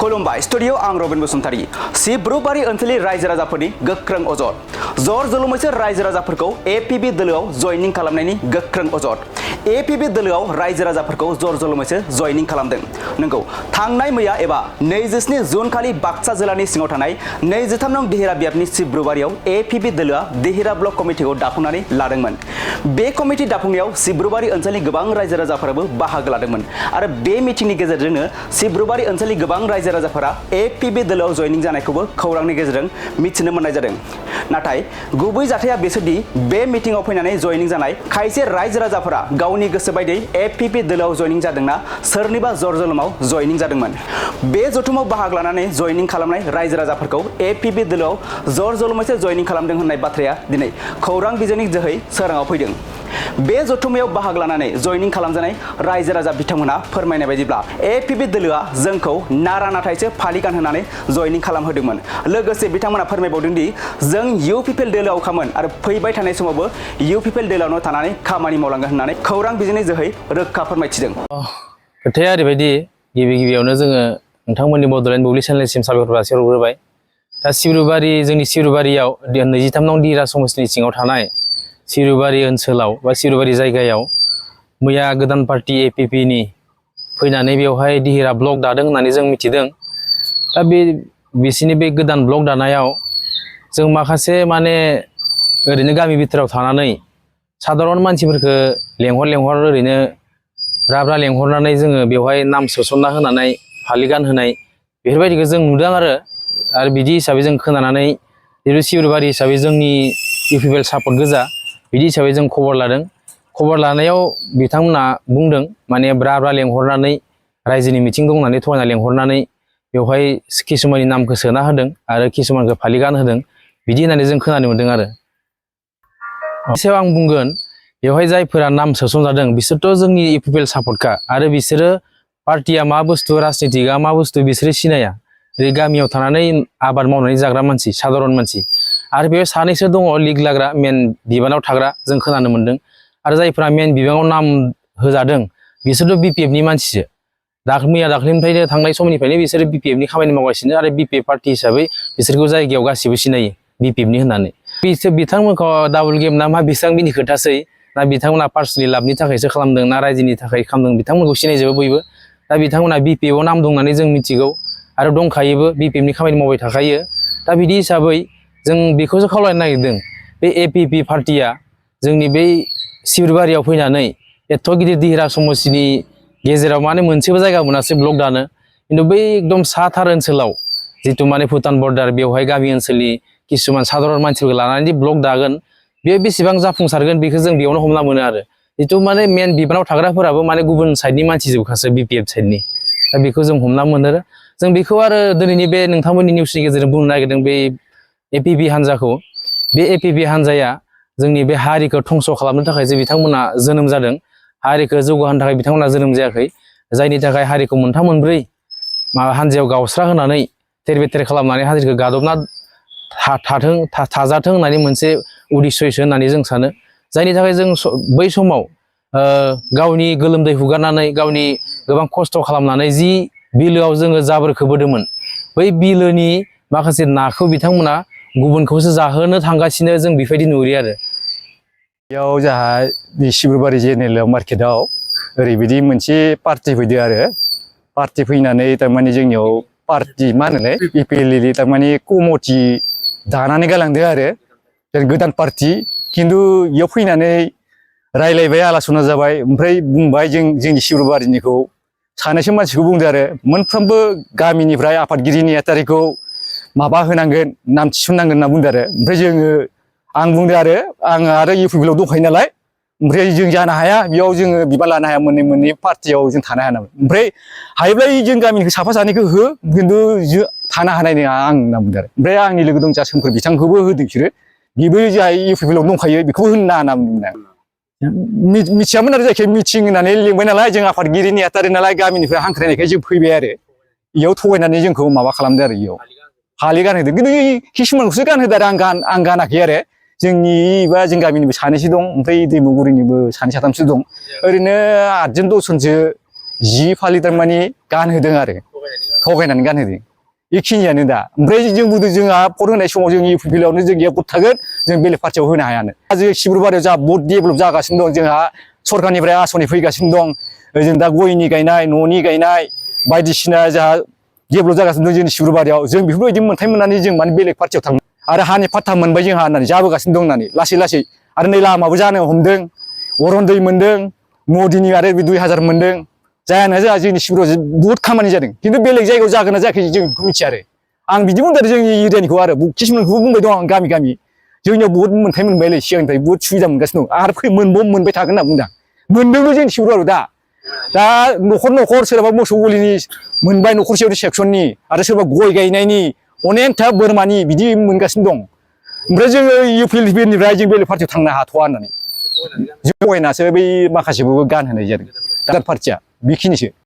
खुलुमबाय स्टुडिअ आं रबिन बसुमतारी सिब्रुबारि ओनसोलनि रायजो राजाफोरनि गोख्रों अजद जर जुलुमैसो रायजो राजाफोरखौ एपिबि दोलोआव जयनिं खालामनायनि गोख्रों अजद एपिबि दोलोआव रायजो राजाफोरखौ जर जुलुमैसो जयनिं खालामदों नंगौ थांनाय मैया एबा 27 जुन खालि बाक्सा जिल्लानि सिङाव थानाय 23 नं देहिरा बियाबनि सिब्रुबारियाव एपिबि दोलोआ देहिरा ब्लक कमिटिखौ दाफुंनानै लादोंमोन बे कमिटि दाफुंनायाव सिब्रुबारि ओनसोलनि गोबां रायजो राजाफोराबो बाहागो लादोंमोन आरो बे मिटिंनि गेजेरजोंनो सिब्रुबारि ओनसोलनि गोबां रायजो राजाफोरा एपिबि दोलोआव जयनिं जानायखौबो खौरांनि गेजेरजों मिथिनो मोननाय जादों नाथाय गुबै जाथाया बेसोदि बे मिटिंआव फैनानै जयनिं जानाय खायसे रायजो राजाफोरा गावनि गोसो बायदियै एपिबि दोलोआव जयनिं जादोंना सोरनिबा जर जुलुमाव जयनिं जादोंमोन बे जथुमाव बाहागो लानानै जयनिं खालामनाय रायजो राजाफोरखौ एपिबि दोलोआव जर जुलुमैसो जयनिं खालामदों होननाय बाथ्राया दिनै खौरां बिजोंनि जोहै सोराङाव फैदों बे जथुमायाव बाहागो लानानै जयनिं खालामजानाय रायजो राजा बिथांमोना फोरमायनाय बायदिब्ला एपिबि दोलोआ जोंखौ नारा नाथायसो फालि गानहोनानै जयनिं खालामहोदोंमोन लोगोसे बिथांमोना फोरमायबावदों दि जों इउपिपिएल दोलोआव खामोन आरो फैबाय थानाय समावबो इउपिपिएल दोलोआवनो थानानै खामानि मावलांगोन होननानै खौरां बिजोंनि जोहै रोखा फोरमायथिदों खोथाया ओरैबायदि गिबियावनो जोङो नोंथांमोननि बड'लेण्ड बुब्लि चेनेलसिम साबायखर जासिहरग्रोबाय दा जोंनि सिब्रुबारियाव 23 नं दिहिरा समस्तिनि सिङाव थानाय सिब्रुबारि ओनसोलाव बा सिब्रुबारि जायगायाव मैया गोदान पार्टी एपिपिनि फैनानै बेवहाय दिहिरा ब्लक दादों होननानै जों मिथिदों दा बिसिनि बे गोदान ब्लक दानायाव जों माखासे माने ओरैनो गामि बिथोराव थानानै साधारन मानसिफोरखौ लेंहर ओरैनो ब्रा लेंहरनानै जोङो बेवहाय नाम सोसनना होनानै फालि गानहोनाय बेफोरबायदिखौ जों नुदों आरो बिदि हिसाबै जों खोनानानै सिब्रुबारि हिसाबै जोंनि इउपिपिएल सापर्ट गोजा बिदि हिसाबै जों खबर लादों खबर लानायाव बिथांमोना बुंदों माने ब्रा लेंहरनानै रायजोनि मिटिं दं होननानै थगायना लेंहरनानै बेवहाय किसुमाननि नामखौ सोना होदों आरो किसुमानखौ फालि गानहोदों बिदि होननानै जों खोनानो मोन्दों आरो एसेयाव आं बुंगोन बेवहाय जायफोरा नाम सोसनजादों बिसोरथ' जोंनि इउपिपिएल सापर्टखा आरो बिसोरो पार्टिया मा बुस्थु राजनितिकआ मा बुस्थु बिसोरो सिनाया ओरै गामियाव थानानै आबाद मावनानै जाग्रा मानसि साधारन मानसि आरो बेयाव सानैसो दङ लिग लाग्रा मेन बिबानाव थाग्रा जों खोनानो मोन्दों आरो जायफ्रा मेन बिबानाव नाम होजादों बिसोरथ' बिपिएफनि मानसिसो मैया दाख्लैनिफ्रायनो थांनाय समनिफ्रायनो बिसोरो बिपिएफनि खामानि मावगासिनो आरो बिपिएफ पार्टि हिसाबै बिसोरखौ जायगायाव गासिबो सिनायो बिपिएफनि होननानै बिथांमोनखौ डाबल गेम ना मा बेसेबां बिनि खोथासै ना बिथांमोना पार्सनेलि लाबनि थाखायसो खालामदों ना रायजोनि थाखाय खालामदों बिथांमोनखौ सिनायजोबो बयबो दा बिथांमोना बिपिएफआव नाम दं होननानै जों मिथिगौ आरो दंखायोबो बिपिएफनि खामानि मावबाय थाखायो दा बिदि हिसाबै जों बेखौसो खावलायनो नागिरदों बे एपिपि पार्टिया जोंनि बै सिब्रुबारियाव फैनानै एथ' गिदिर दिहिरा समस्तिनि गेजेराव माने मोनसेबो जायगा मोनासै ब्लक दानो खिन्थु बै एकदम साथार ओनसोलाव जिथु माने भुटान बर्डार बेवहाय गामि ओनसोलनि किसुमान साधारन मानसिफोरखौ लानानै ब्लक दागोन बेयो बेसेबां जाफुंसारगोन बेखौ जों बेयावनो हमना मोनो आरो जिथु माने मेन बिबानाव थाग्राफोराबो माने गुबुन साइडनि मानसि जोबखासो बिपिएफ साइडनि दा बेखौ जों हमना मोनो जों बेखौ आरो दिनैनि बे नोंथांमोननि निउसनि गेजेरजों बुंनो नागिरदों बे एपिपि हान्जाखौ बे एपिपि हान्जाया जोंनि बे हारिखौ धंस' खालामनो थाखायसो बिथांमोना जोनोम जादों हारिखौ जौगाहोनो थाखाय बिथांमोना जोनोम जायाखै जायनि थाखाय हारिखौ मोनथाम मोनब्रै हान्जायाव गावस्रा होनानै थेर बेथेर खालामनानै हारिखौ गादबना थाजाथों होननानै मोनसे उद्देश्यसो होननानै जों सानो जायनि थाखाय जों बै समाव गावनि गोलोमदै हुगारनानै गावनि गोबां खस्थ' खालामनानै जि बिलोआव जोङो जाबोरखौ बोदोंमोन बै बिलोनि माखासे नाखौ बिथांमोना गुबुनखौसो जाहोनो थांगासिनो जों बेबायदि नुयो आरो बेयाव जोंहा सिब्रुबारि जेनेरेल मार्केटआव ओरैबायदि मोनसे पार्टि फैदो आरो पार्टि फैनानै थारमाने जोंनियाव पार्टि मा होनोलाय इपिएलनि थारमाने कमिटि दानानै गालांदों आरो गोदान पार्टि खिन्थु बेयाव फैनानै रायलायबाय आलासना जाबाय ओमफ्राय बुंबाय जोंनि सिब्रुबारिनिखौ सानैसो मानसिखौ बुंदो आरो मोनफ्रोमबो गामिनिफ्राय आफादगिरि नेहाथारिखौ माबा होनांगोन नाम थिसननांगोन होनना बुंदो आरो ओमफ्राय आं बुंदो आङो आरो इउपिपिएलआव दंखायो नालाय ओमफ्राय जों जानो हाया बेयाव जोङो बिबान लानो हाया मोननै पार्टियाव जों थानो हाया नालाय ओमफ्राय हायोब्ला जों गामिनिखौ साफा सानैखौ हो खिन्थु थानो हानाय नङा आं होनना बुंदो आरो ओमफ्राय आंनि लोगो दं जा सोमखोर बिथांखौबो होदों बिसोरो बेबो जोंहा इउपिपिएलआव दंखायो बेखौबो होनो नाङा होनना बुंदों मिथियामोन आरो जायखिया मिथिं होननानै लिंबाय नालाय जों आफादगिरि नेहाथारि नालाय गामिनिफ्राय हांख्रायनायखाय जों फैबाय आरो बेयाव थगायनानै जोंखौ माबा खालामदो आरो बेयाव फालि गानहोदों खिन्थु किसुमानखौसो गानहोदो आरो आं गानाखै आरो जोंनि बा जों गामिनिबो सानैसो दं ओमफ्राय दैमुगुरिनिबो सानै साथामसो दं ओरैनो 8 जन 10 जनसो जि फालि थारमाने गानहोदों आरो थगायनानै गानहोदों बेखिनियानो दा ओमफ्राय जों बुंदों जोंहा भट होनाय समाव जों इउपिपिएलआवनो जों भट थागोन जों बेलेग पार्टियाव होनो हायानो जों सिब्रुबारियाव जा भट डेभेलप जागासिनो दं जोंहा सरकारनिफ्राय आसनि फैगासिनो दं जों दा गयनि गायनाय न'नि गायनाय बायदिसिना जोंहा डेभेलप जागासिनो दं जोंनि सिब्रुबारियाव जों बेफोरबायदि मोन्थाय मोननानै जों माने बेलेग पार्टियाव थाङो आरो हानि पाट्टा मोनबाय जोंहा होननानै जाबोगासिनो दं होननानै लासै लासै आरो नै लामाबो जानो हमदों अरनदै मोनदों मदिनि आरो 2000 मोनदों जायाना जोंहा जोंनि सिब्रुआव बुहुत खामानि जादों खिन्थु बेलेग जायगायाव जागोन ना जायाखै जों बेखौ मिथिया आरो आं बिदि बुंदों आरो जोंनि एरियानिखौ आरो किसुमानखौबो बुंबाय दं आं गामि गामि जोंनियाव बुहुत मोन्थाय मोनबायलै सिगांनिफ्राय बुहुत सुबिदा मोनगासिनो दं आरो मोनबाय थागोन होनना बुंदों मोनदोंबो जोंनि सिब्रुआव दा न'खर न'खर सोरबा मोसौ गलिनि मोनबाय न'खरसेयाव सेक्सननि आरो सोरबा गय गायनायनि अनेकथा बोरमानि बिदि मोनगासिनो दं ओमफ्राय जोङो इउपिएलनिफ्राय जों बेलेग पार्टियाव थांनो हाथ'वा होननानै जों गयनासो बै माखासेबो गानहोनाय जादों दा पार्टिया बेखिनिसो